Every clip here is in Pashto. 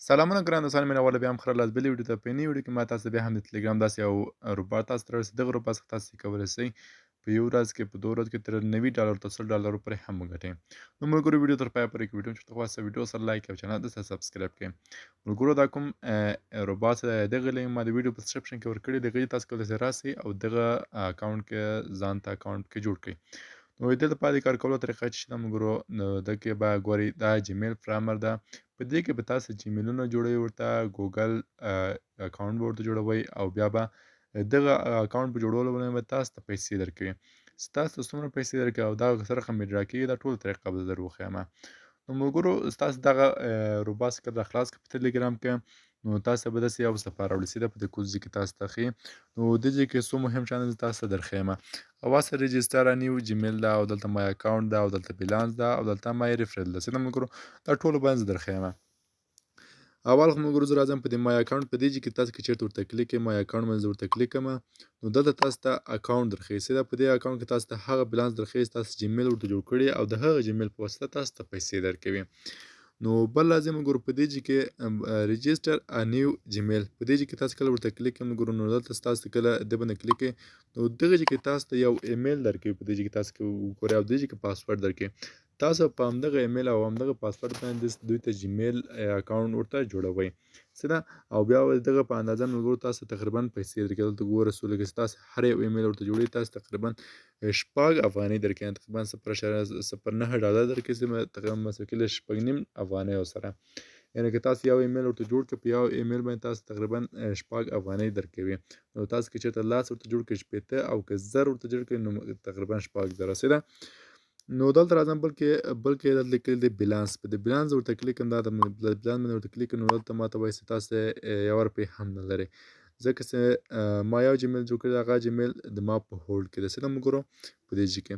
سلامونه ګران دوستان، مینه والا، بیا هم خره لاس بلې ویډیو ته. په نوې ویډیو کې ما تاسو بیا هم د تلګرام داسې یو روباټ تاسو ته راوړی. دغه روباټ څخه تاسو کولی شئ په یو ورځ کې، په 2 ورځ کې تر 90 ډالر تر 100 ډالرو پورې هم وګټئ. نو ملګرو، ویډیو تر پایه پورې کې ویډیو چې خاصه ویډیو سره لایک او چینل ته subscribe کړئ. ملګرو، دا کوم روباټ دغه لینک ما د ویډیو په description کې ورکړی، دغه تاسو کولی شئ راسئ او دغه اکاونټ کې ځان ته اکاونټ کې جوړ کړئ. نو د دې لپاره د کار کولو طریقه چې ده ملګرو، نو د کې به ګورئ دا جیمیل فرامر ده. په دې کې به تاسو جیمیلونه جوړوئ، ورته ګوګل اکاونټ به ورته جوړوئ او بیا به دغه اکاونټ په جوړولو باندې به تاسو ته پیسې درکوي. ستاسو څومره پیسې درکوي او دا سره رقم withdraw کېږي، دا ټول طریقه به در وښیم. نو ملګرو، ستاسو دغه روباټ څخه خلاص کړئ په تلګرام کې، نو تاسو به داسې یو صفحه راوړي سیده په دې کوز کې تاسو ته ښیي. نو دې ځای کې څو مهم شیان تاسو ته درښیم. اول سره register new Gmail ده او دلته my account ده او دلته بیلانس ده او دلته my referral ده. سیده ملګرو، دا ټول باندې زه درښیم. اول خو ملګرو، زه راځم په دې my account. په دې ځای کې تاسو که چېرته ورته کلیک کړئ، my account باندې زه ورته کلیک کوم، نو دلته تاسو ته اکاونټ درښیي. سیده په دې اکاونټ کې تاسو ته هغه بیلانس درښیي، تاسو جیمیل ورته جوړ کړی او د هغه جیمیل په واسطه تاسو ته پیسې درکوي. نو بل لازم ملګرو، په دې ځای کې register a new Gmail، په دې ځای کې تاسو کله ورته کلیک کوئ ملګرو، نو دلته تاسو کله د باندې کلیک کړئ، نو دغه ځای کې تاسو ته یو ایمیل درکوي. په دې ځای کې تاسو وګورئ او دې ځای کې پاسورډ درکوي. تاسو په همدغه ایمیل او همدغه پاسورډ باندې دوی ته جیمیل اکاونټ ورته جوړوئ سیده او بیا دغه په اندازه ملګرو تاسو تقریبا پیسې درکوي. دلته ګوره سو لکه تاسو هر یو ایمیل ورته جوړوي، تاسو تقریبا 6 افغانۍ درکوي، تقریبا 0.09 ډالر درکوي، تقریبا مسکل 6.5 افغانۍ سره. یعنی که تاسو یو ایمیل ورته جوړ کړئ، په یو ایمیل باندې تاسو تقریبا 6 افغانۍ درکوي. نو تاسو که چېرته لاس ورته جوړ کړئ 60 او که 1000 ورته جوړ کړئ، نو تقریبا 6000 سیده. نو دلته راځم، بلکې دلته لیکل دی بیلانس. په دې بیلانس ورته کلیک کوم. دا د بیلانس باندې ورته کلیک کوم، نو دلته ماته وایي چې تاسو یو روپۍ هم نه لرئ، ځکه چې ما یو جیمیل جوړ کړی، هغه جیمیل د ما په hold کې ده. څه ملګرو، په دې ځای کې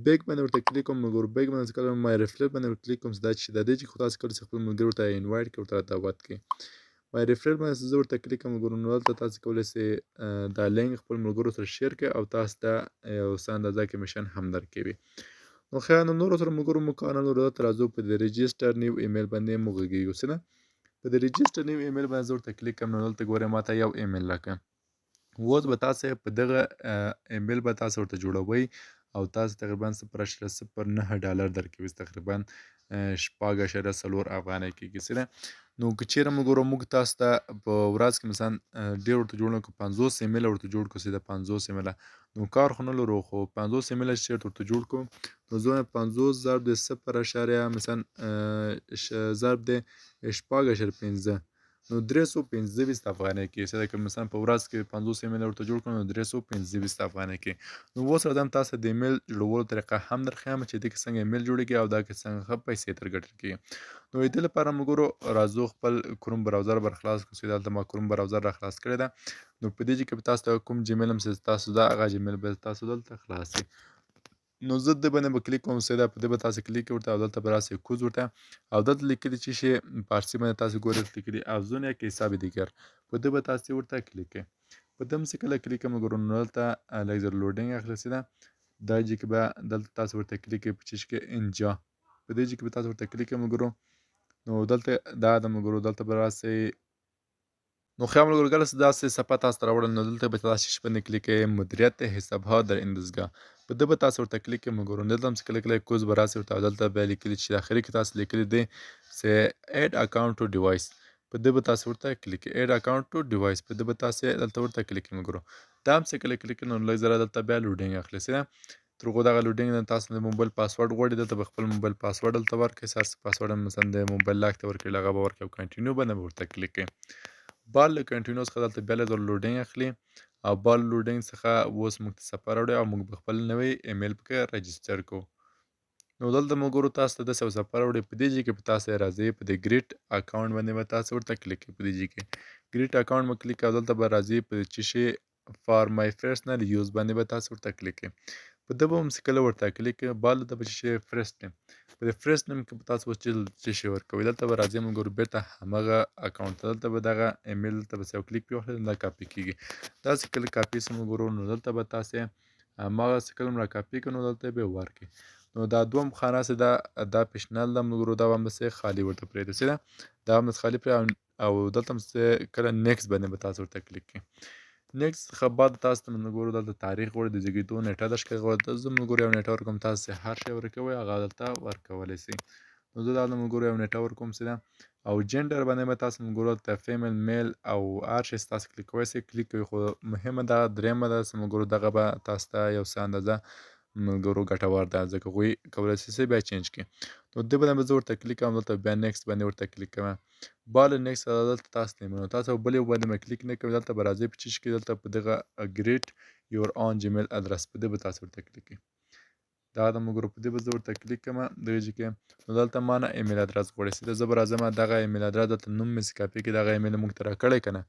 back باندې ورته کلیک کوم. ملګرو، back باندې کله my referral باندې ورته کلیک کوم، دا چې د دې چې خو تاسو کولی شئ خپل ملګرو ته invite کړئ، ورته دعوت کړئ. My referral باندې زه ورته کلیک کوم ملګرو، نو دلته تاسو کولی شئ دا لینک خپل ملګرو سره share کړئ او تاسو ته یو څه اندازه کمیشن هم درکوي. نو خیر، نو نور سره ملګرو مو کار نه لرو. دلته راځو، په دې register new email باندې مو غږیږو. څه ده، په دې register new email باندې زه ورته کلیک کوم، نو دلته ګورئ ماته یو ایمیل راکړه. اوس به تاسو په دغه ایمیل به تاسو ورته جوړوئ او تاسو تقریبا 0.09 ډالر درکوي، تقریبا 6.4 افغانۍ کېږي سره. نو که چیرې موږ ګورو، موږ تاسو ته په ورځ کې مثلا ډېر ورته جوړ کړو، 50 ایمیل ورته جوړ کړو سیده 50 ایمیل، نو کار خو نه لرو، خو 50 ایمیل چې چیرته ورته جوړ کړو، نو زه 50 ضرب د صفر اشاریه مثلا ضرب د 6.5، نو 325 افغانۍ کې چې که مثلا په ورځ کې 50 ایمیل ورته جوړ کړو، نو 325 افغانۍ کې. نو اوس راځم تاسو د ایمیل جوړولو طریقه هم درښیم چې دې کې څنګه ایمیل جوړیږي او دا کې څنګه ښه پیسې تر ګټل کېږي. نو د دې لپاره موږ ګورو راځو خپل کروم browser بر خلاص کړو. چې دلته ما کروم browser را خلاص کړی ده. نو په دې کې به تاسو ته کوم جیمیل هم چې تاسو دا هغه جیمیل به تاسو دلته خلاص شي. نو زه د باندې به کلیک کوم سیده. په دې به تاسو کلیک ورته او دلته به راسئ کوز ورته او دلته لیکلي چې شي پارسي باندې تاسو ګورئ، لیکلي افزون یک حساب دیگر، په دې به تاسو ورته کلیک کړئ. په دې هم کله کلیک کوم ګورو، نو دلته لږ زر loading اخلي سیده. دا چې کې به دلته تاسو ورته کلیک کړئ، په چې کې اینجا، په دې چې کې به تاسو ورته کلیک کوم ګورو، نو دلته دا د مګرو دلته به راسئ. نو خیال ملګرو، کله چې داسې صفحه تاسو ته راوړل، نو دلته به تاسو چې باندې کلیک کړئ، مدیریت حسابها در این دستگاه، په ده به تاسو ورته کلیک کړئ ملګرو. دلته هم چې کله کله کوز به راسي ورته، دلته بیا لیکلي چې اخري کې تاسو لیکلي دی چې add account to device، په ده به تاسو ورته کلیک کړئ. Add account to device، په ده به تاسو دلته ورته کلیک کړئ ملګرو. دا هم چې کله کلیک کړئ، نو لږ ذره دلته بیا loading اخلي سیده. تر هغو دغه loading نه تاسو د موبایل پاسورډ غواړي. دلته به خپل موبایل پاسورډ دلته ورکړئ، سر پاسورډ مثلا د موبایل lock ته ورکړئ، هغه به ورکړئ او continue باندې به ورته کلیک کړئ. بال له continue څخه دلته بیا لږ loading اخلي او بال loading څخه اوس موږ ته صفحه راوړي او موږ به خپل نوی ایمیل پکې register کوو. نو دلته موږ ګورو تاسو ته داسې یو صفحه راوړي. په دې ځای کې به تاسو راځئ، په دې create account باندې به تاسو ورته کلیک کړئ. په دې ځای کې create account مو کلیک او دلته به راځئ، په چې شي for my personal use باندې به تاسو ورته کلیک کړئ. په ده به هم چې کله ورته کلیک کړئ، بال دلته به چې شي first name، په دې first name کې به تاسو اوس چې شي ورکوئ. دلته به راځئ موږ بیرته همغه اکاونټ ته، دلته به دغه ایمیل دلته به یو کلیک پرې وکړئ، دا کاپي کېږي. داسې کله کاپي سي موږ، نو دلته به تاسې هماغه څه کله را کاپي کړو، نو دلته به ورکړئ. نو دا دوم خانه چې دا optional ده ملګرو، دا به همداسې خالي ورته پرېږدئ. څه ده، دا همداسې خالي پرې او او دلته هم کله next باندې به تاسو ورته کلیک کړئ. next څخه بعد تاسو ته ملګرو دلته تاریخ غواړي، د زیږېدو نیټه درښکاري غواړي. زه ملګرو یو نیټه ورکوم، تاسو هر شی ورکوئ هغه دلته ورکولی شئ. نو زه دا ملګرو یو نیټه ورکوم سیده. او gender باندې به تاسو ملګرو دلته female، male او هر شی تاسو کلیک کولی شئ، کلیک کوئ. خو مهمه ده درېیمه ده چې ملګرو دغه به تاسو ته یو څه اندازه ملګرو ګټور ده، ځکه هغوی کولی شي چې بیا change کړي. نو دې باندې به زه ورته کلیک کوم، دلته بیا next باندې ورته کلیک کوم. بعد له next سره دلته تاسو ته نو تاسو بل یو باندې به کلیک نه کوئ، دلته به راځئ په چیش کې، دلته په دغه create your own Gmail address په دې به تاسو ورته کلیک کړئ. دا د ملګرو په دې به زه ورته کلیک کوم دغه ځای کې. نو دلته ما نه email address غواړي، سیده زه به راځم دغه email address، دلته نوم مې کاپي کړي، دغه ایمیل موږ ته راکړی که نه،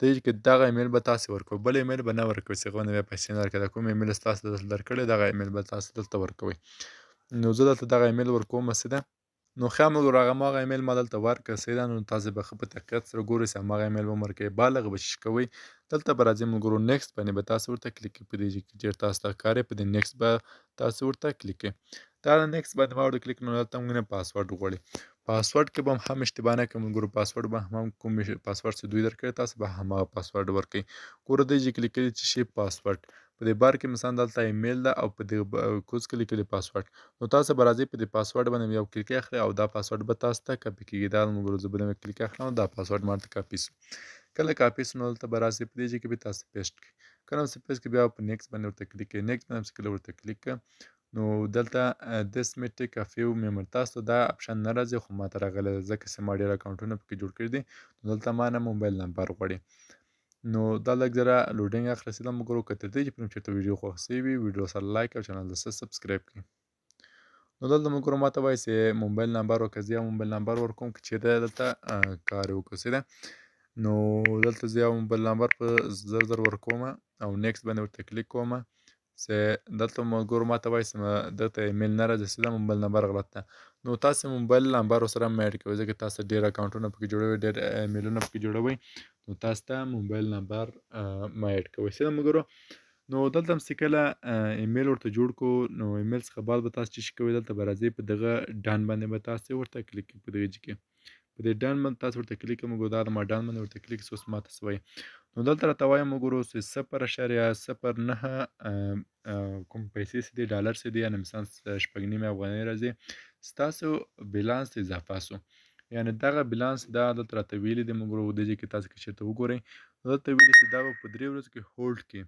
دې کې دغه ایمیل به تاسو ورکوئ، بل ایمیل به نه ورکوئ چې هغه بیا پیسې نه ورکوي. دا کوم ایمیل تاسو دلته درکړی دغه ایمیل به تاسو دلته ورکوئ. نو زه دلته دغه ایمیل ورکوم سیده. نو ښه ملګرو هغه هماغه ایمیل ما دلته ورکړ سیده. نو تاسو به ښه په دقت سره ګورئ چې هماغه ایمیل به ورکوئ. بالغ به شي کوئ، دلته به راځئ ملګرو next باندې به تاسو ورته کلیک کړئ. په دې کې چېرته تاسو ته کار په دې next به تاسو ورته کلیک کړئ. دا next باندې ما ورته کلیک، نو دلته موږ نه پاسورډ غواړي. پاسورډ کې به هم اشتباه نه کوم ملګرو، پاسورډ به هم کوم پاسورډ چې دوی درکړي تاسو به هماغه پاسورډ ورکړئ. ګوره دې چې کلیک کړئ چې شي پاسورډ په دې بار کې مثلا دلته ایمیل ده او په دې کوز کې لیکلي پاسورډ، نو تاسو به راځئ په دې پاسورډ باندې یو کلیک اخلئ او دا پاسورډ به تاسو ته کاپي کېږي. دا ملګرو زه به کلیک اخلم او دا پاسورډ ما ته کاپي سو. کله کاپي سو نو دلته به راسئ په دې ځای کې به تاسو paste کړئ. کله چې paste کړئ بیا په next باندې ورته کلیک کړئ. next باندې چې کله ورته کلیک کړئ نو دلته this may take a few moments، تاسو دا option نه راځي خو ما ته راغلی دی ځکه چې ما ډېر اکاونټونه پکې جوړ کړي دي. نو دلته ما نه موبایل نمبر غواړي. نو دا لږ ذره loading اخلي سیده ملګرو. که تر دې چې پرې چېرته ویډیو خوښ سوي وي، ویډیو سره like او channel سره subscribe کړئ. نو دلته ملګرو ما ته وایي چې موبایل نمبر ورکړه، زه یو موبایل نمبر ورکوم که چېرته دلته کار وکړو سیده. نو دلته زه یو موبایل نمبر په زر زر ورکوم او next باندې ورته کلیک کوم. چې دلته ملګرو ما ته وایي چې دلته ایمیل نه راځي، سیده موبایل نمبر غلط ده. نو تاسو موبایل نمبر ورسره هم add کوئ، ځکه تاسو ډېر اکاونټونه پکې جوړوئ، ډېر ایمیلونه پکې جوړوئ، نو تاسو ته موبایل نمبر ما add کوئ سیده ملګرو. نو دلته هم چې کله ایمیل ورته جوړ کړو، نو ایمیل څخه بعد به تاسو چې شي کوئ، دلته به راځئ په دغه done باندې به تاسو ورته کلیک کړئ. په دغه ځای کې په دې done باندې تاسو ورته کلیک کړئ. مګر دا د ما done باندې ورته کلیک اوس ما ته څه وایي. نو دلته راته وایي مګر اوس 0.09 کوم پیسې چې دي ډالر چې دي، یعنې مثلا شپږ نیمې افغانۍ راځي، ستاسو بیلانس اضافه سو. یعنې دغه بیلانس دا دلته راته ویلي دي مګر دې ځای کې تاسو که چېرته وګورئ دلته ویلي چې دا به په 3 ورځو کې hold کړي.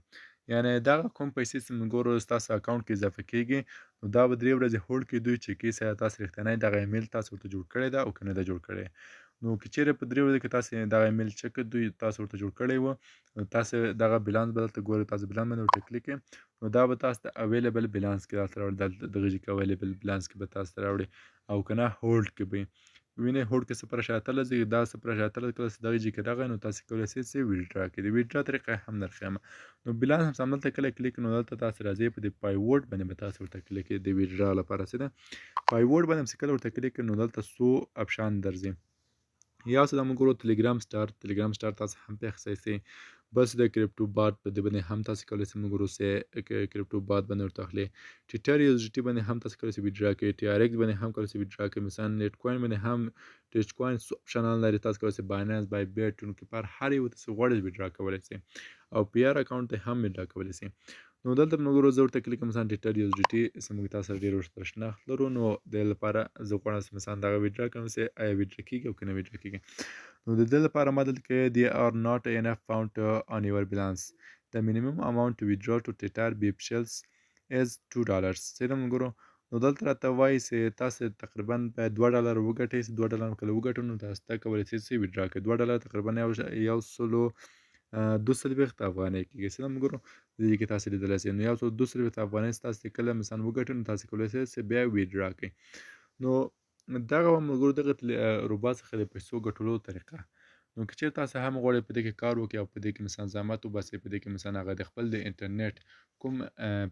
یعنې دغه کوم پیسې چې ملګرو ستاسو اکاونټ کې اضافه کېږي نو دا به 3 ورځې hold کړي. دوی چک کوي چې تاسو رښتینی دغه ایمیل تاسو ورته جوړ کړی ده او که نه ده جوړ کړی. نو که چېرې په 3 ورځو کې تاسو دغه ایمیل چک کړئ، دوی تاسو ورته جوړ کړی و، نو تاسو دغه بیلانس به دلته ګورئ، تاسو بیلانس باندې ورته کلیک کړئ، نو دا به تاسو ته available balance کې راته راوړي. دلته دغه ځای کې available balance کې به تاسو ته راوړي او که نه hold کې به وینئ. hold کې 0.18 دی، دا 0.18 کله چې دغه ځای کې راغی نو تاسو کولی شئ چې withdraw کړئ. د withdraw طریقه هم درښیم. نو بیلانس هم دلته کله کلیک، نو دلته تاسو راځئ په دې payout باندې به تاسو ورته کلیک کړئ د withdraw لپاره. څه ده payout باندې چې کله ورته کلیک کړئ نو دلته څو option درځي. یا څه د ملګرو تلګرام star، تلګرام star تاسو هم پرې اخیستی شئ. بس د crypto bot په دې باندې هم تاسو کولی شئ ملګرو چې crypto bot باندې ورته اخلئ. ټیټر یو جی ټي باندې هم تاسو کولی شئ withdraw کړئ. ټي آر ایکس باندې هم کولی شئ withdraw کړئ. مثلا لیټ کوین باندې هم ټیچ کوین څو اپشنان لري، تاسو کولی شئ بایننس، بای بیټ، ټون کې پر هر یو تاسو غواړئ withdraw کولی شئ او پی آر اکاونټ ته هم withdraw کولی شئ. نو دلته ملګرو زه ورته کلیک کوم، مثلا ټیټر یو جی ټي چې موږ تاسو سره ډېر ورسره شناخت لرو، نو د دې لپاره زه غواړم چې مثلا دغه withdraw کړم چې آیا withdraw کېږي او که نه withdraw کېږي. نو د دې لپاره ما دلته کې they are not enough fund on your balance, the minimum amount to withdraw to Tether BEP shells is $2. صحیح ده ملګرو. نو دلته راته وایي چې تاسو تقریبا باید $2 وګټئ، چې $2 کله وګټو نو تاسو ته کولی شئ چې withdraw کړئ. $2 تقریبا یو سلو دوه څلوېښت افغانۍ کېږي. صحیح ده ملګرو، دې کې تاسو لیدلی شئ. نو 142 افغانۍ تاسو کله مثلا وګټئ نو تاسو کولی شئ چې بیا withdraw کړئ. نو دغه وه ملګرو دغه روبا څخه د پیسو ګټلو طریقه. نو که چېرې تاسو هم غواړئ په دې کې کار وکړئ او په دې کې مثلا زحمت وباسئ، په دې کې مثلا هغه د خپل د انټرنیټ کوم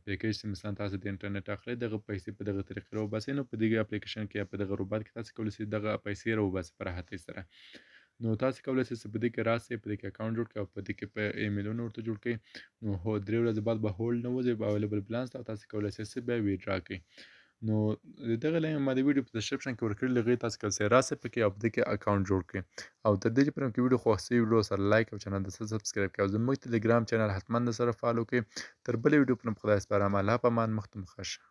package چې مثلا تاسو د انټرنیټ اخلئ دغه پیسې په دغه طریقې راوباسئ، نو په دې اپلیکیشن کې یا په دغه روبات کې تاسو کولی شئ دغه پیسې راوباسئ په راحتۍ سره. نو تاسو کولی شئ چې په دې کې راسئ، په دې کې اکاونټ جوړ کړئ او په دې کې په ایمیلونو ورته جوړ کړئ. نو هو 3 ورځې بعد به hold نه وځي، به available balance او تاسو کولی شئ چې بیا withdraw کړئ. نو د دغه لینک ما د ویډیو په ډسکرپشن کې ورکړی، لغې تاسو کله سره راسئ پکې او په دې کې اکاونټ جوړ کړئ. او تر دې چې پرم کې ویډیو خوښ سي، ویډیو سره لایک او چینل د سبسکرایب کړئ او زموږ ټلګرام چینل حتما د سره فالو کړئ. تر بلې ویډیو پرم خدای سپارم، الله په امان، مخ ته مخه شه.